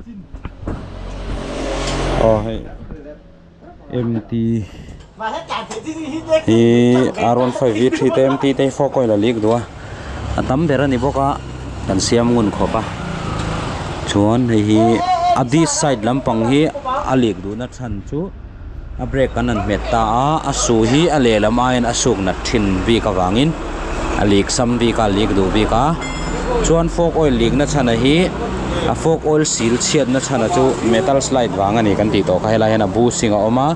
Aw hei MT hi R one five V three te MT te hi fork oil a leak duh a a tam ber a ni bawk a kan siam ngun khawp a chuan hei hi a this side lampang hi a leak duhna chhan chu. A brake kan han hmet ta a, a su hi a lehlam aiin a suk nat thin bik avangin a leak sam bik a, a leak duh bik a. Chuan fork oil leak na chhan a hi a fork oil seal chhiat na chhan a chu metal slide vang a ni kan tih tawh kha helai hian a bushing a awm a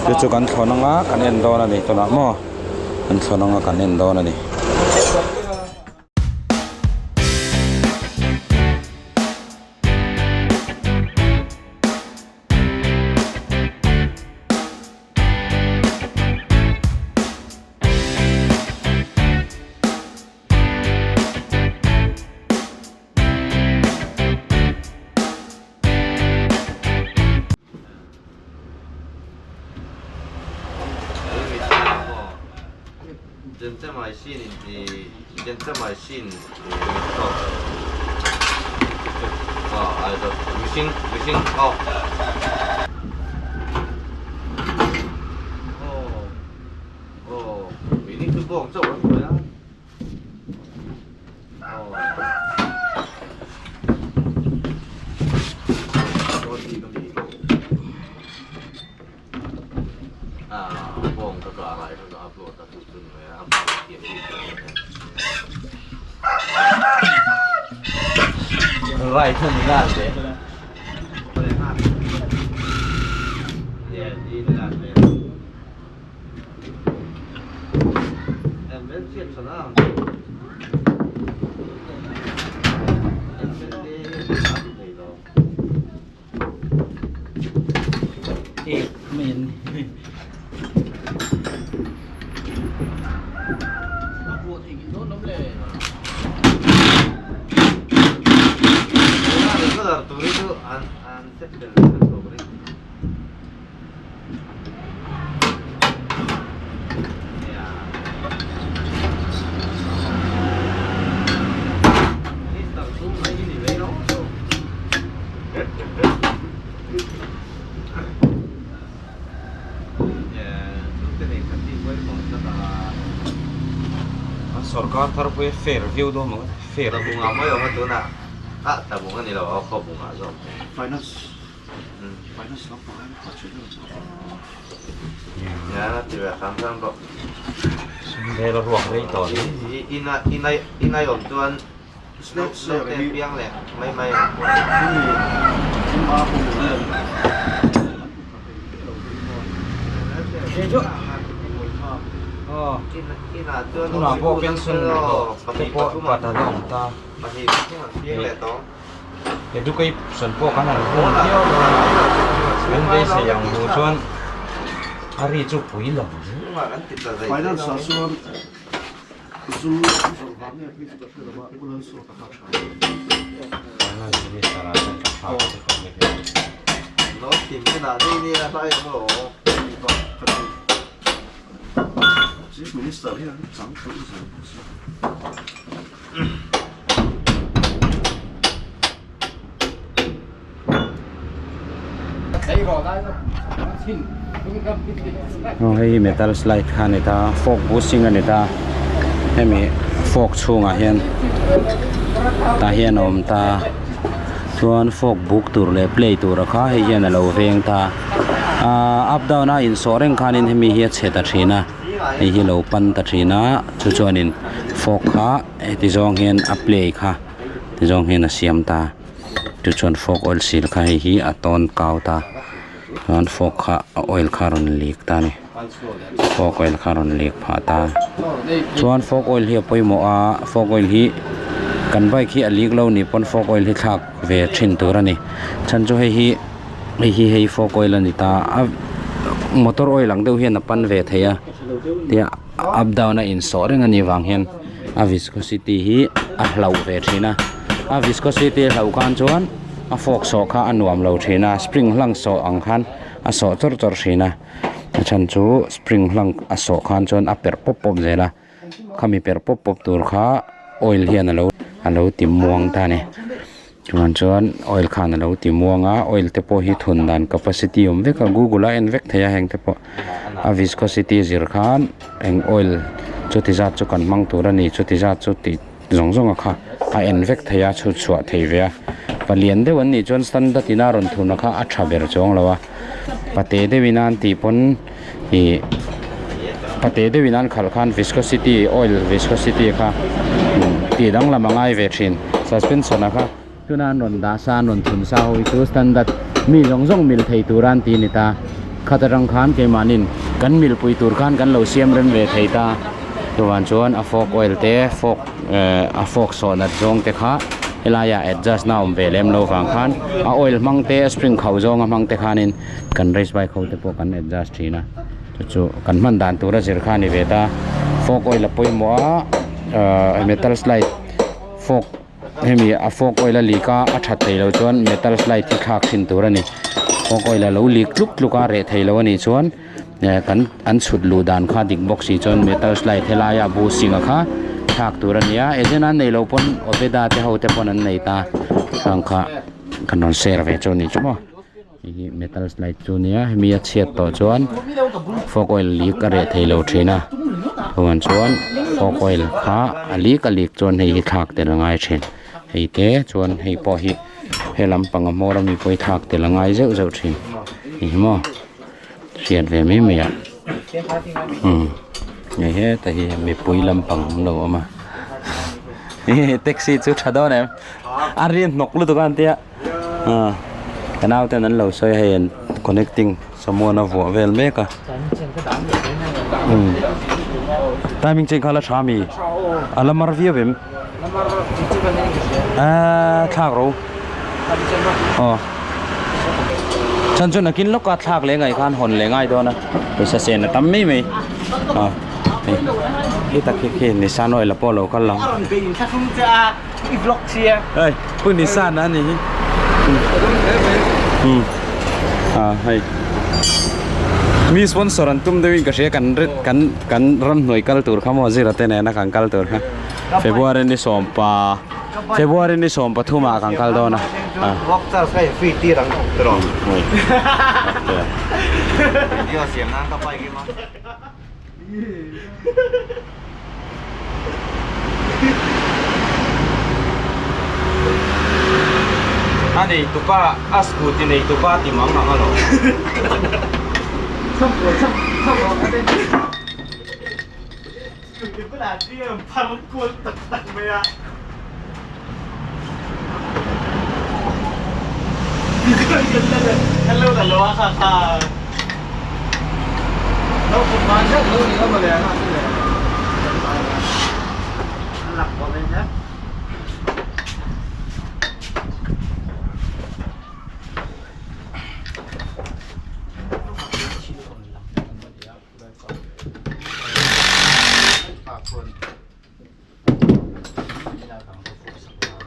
chu chu kan thlawn anga kan en dawn a ni tunah maw kan thlawn anga kan en dawn a ni. Sorkar thar pawh hi fair viau dawn maw fair Tabunga mai awm a tunah ah tabung a ni lo a khaw bunga zawk. Finance finance lampang hian a chhui deuh chu. Nia ti ve hram hram bawk. Sumdel a ruak rei tawh hle. Ina ina ina awm chuan Naute piang leh mai mai. Tunah pawh pension hlawh te pawh pat an awm ta. Education pawh kan han hung viau dawn a, kan beisei ang hmuh chuan a ri chu pui lo. Finance Minister ah chuan ka thlak che khawp mai hi. Chief Minister hian chang tawh zel bawk se. Aw hei hi metal slide kha a ni ta fork bushing a ni ta hemi fork chhungah hian tah hian a awm ta chuan fork buk tur leh play tur a kha hei hian a lo veng ta ahh up down a insawh reng khanin hemi hi a chhe ta thin a hei hi a lo pan ta thin a chu chuanin fork kha heti zawng hian a play kha ti zawng hian a siam ta. Chu chuan fork oil seal kha hei hi a tawn kau ta chuan fork kha a oil kha a rawn leak ta a ni fork oil kha a rawn leak phah ta chuan fork oil hi a pawimawh a fork oil hi kan bike hi a leak lo nih pawn fork oil hi thlak ve thin tur a ni chhan chu hei hi hei hi hei fork oil a ni ta a motor oil ang deuh hian a pan ve thei a tia up down a insawh reng a nih vang hian a viscosity hi a hlauh ve thin a a viscosity a hlauh khan chuan a fork sawh kha a nuam lo thin a spring hlang sawh ang khan a sawh chawrh chawrh thin a a chhan chu spring hlang a sawh khan chuan a perh pawp pawp zel a khami perh pawp pawp tur kha oil hian alo alo ti muang ta a ni. Chuan chuan oil khan alo ti muang a oil te pawh hi thun dan capacity awm vek a google a en vek thei a heng te pawh a viscosity zir khan eng oil chuti zat chu kan hmang tur a ni chuti zat chu tih zawng zawng a kha a en vek thei a chhut chhuah thei ve a palian deuh an nih chuan standard in a rawn thun a kha a tha ber chuang lo a pate deuh in a an tih pawn ih pate deuh in an khalh khan viscosity oil viscosity kha tih danglam a ngai ve thin suspension a kha tuna an rawn dah sa an rawn thun sa ho hi chu standard mi zawng zawng mil thei tur a an ti a ni ta khat atang khan keimahni'n kan milpui tur khan kan lo siam rem ve thei ta chuvang chuan a fork oil te fork eh a fork sawh nat zawng te kha helaiah adjust na awm ve lem lo vang khan a oil hmang te a spring khauh zawnga hmang te khanin kan race bike ho te pawh kan adjust thin a chu chu kan hman dan tura zir kha a ni ve ta fork oil a pawimawh a ahh metal slide fork hemi a fork oil a leak a a that thei lo chuan metal slide hi thlak thin tur a ni fork oil a lo leak tluk tluk a reh thei lo a nih chuan eh kan an chhut luh dan kha dik bawk si chuan metal slide helaia bu singa kha thlak tur a ni a agent an neih loh pawn obeda te ho te pawn an nei ta ang kha kan rawn share ve chu a ni chu maw. Hei hi metal slide chu nia hemi a chhiat tawh chuan fork oil leak a reh thei lo thin a chuan chuan fork oil kha a leak a leak chuan hei hi thlak tel a ngai thin hei te chuan hei pawh hi he lampang a hmawr ami pawh hi thlak tel a ngai zeuh zeuh thin hei hi maw hriat ve mai mai ah umm hei heta hi mipui lampang an lo awm a taxi chu tha dawn em a ri hnawk lutuk a an tia. Ah ka nau ten an lo sawi a hei an connecting samuan a vuah vel mek a umm timing chain kha la tha ami a la mar viau em ah thlak ro aw chhan chu nakin lawka thlak leh ngaih khan hawn leh ngai dawn a pawisa sen a tam mai mai ah hei khi tak khi khi Nissan oil a pawh lo kal ang. I vlog chia. Ê, Phương Nissan anh này. Ừ. À hay. Mi sponsor an tum deuhin ka hria kan kan kan ram hnuai kal tur kha maw zira te nena kan kal tur kha. February ni sawm pa February ni sawm pathum ah kan kal dawn a. Vlog charge kha in free tir ang tiraw. Video siam nan ka bike hi ma. A nei tupa a scooty nei tupa ti mang ang alawm. Scooty bulah chuan phar kual tak tak mai a.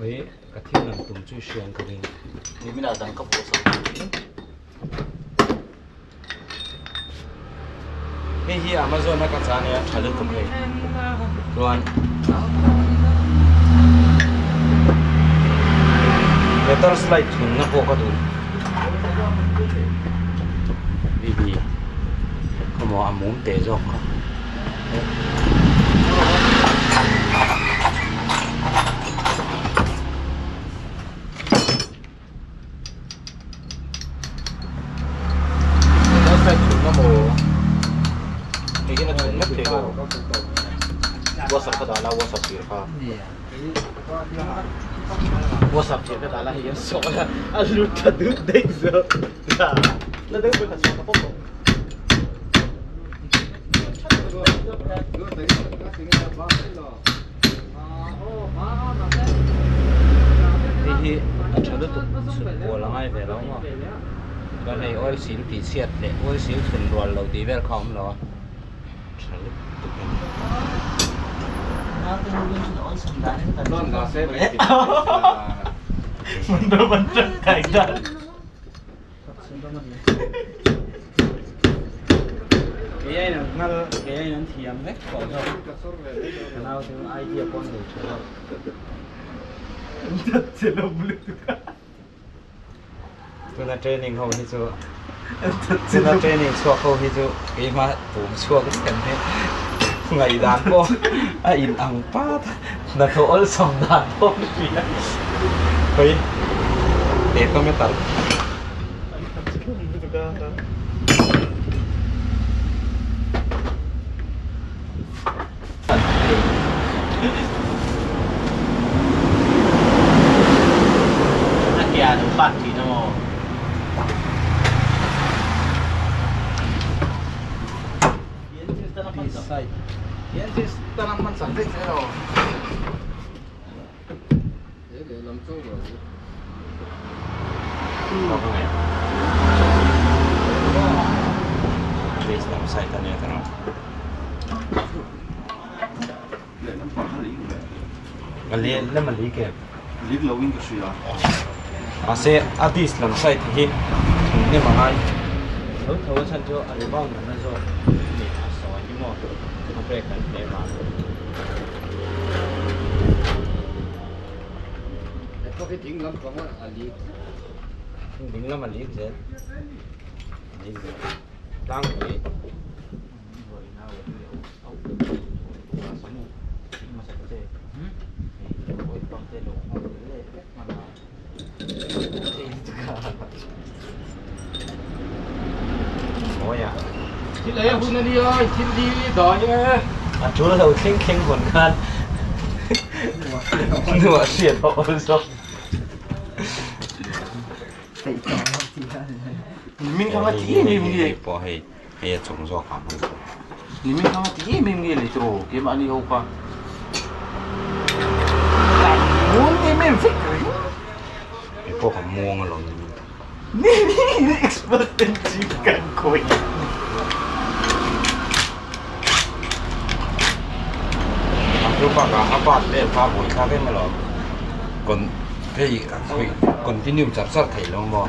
Ui ka thil lang tum chu i hriang ka ring. Nimin ah dang ka pawh sak Hei hi Amazon a ka cha nia tha lutuk hei. Chuan metal slide thun na pawh ka duh. Hei hi khawmaw a mum teh zawk kha. Hei hi a tha lutuk chhut kual a ngai ve lo maw chuan hei oil seal tih chhiat leh oil seal chhun rual lo tih vel kha a awm lo a tha lutuk a ni. Kei aiin an nghal kei aiin an thiam vek tawh zawk ka nau te idea pawh an nei tha zawk. Tuna training ho hi chu tuna training chhuak ho hi chu keimah pum chhuak vek an ni. Ngaihdan pawh a in ang pat a, hnathawh awlsam dan pawh a hria. Hei tetometer. Mahse a disc lam side hi thing nem a ngai tho tho a chhan chu a rebound nana zawk ni a sawi hi maw a break an hle vang. Ding lam a lik zel lik zel tlangpui. A tul lo thleng thleng hawn khan nuah hriat a awl zawk. Hei pawh hei hei a chung zawk ah hman tur. Nimin kha ti em em nge le tiraw keimahni ho kha muang em em vek reng. Kei pawh ka muang alawm nimin kha. Ni expert en chi kan khawi. A chu bakah a part vel kha buai thlak em alawm. Con hei continue char char theih lo maw.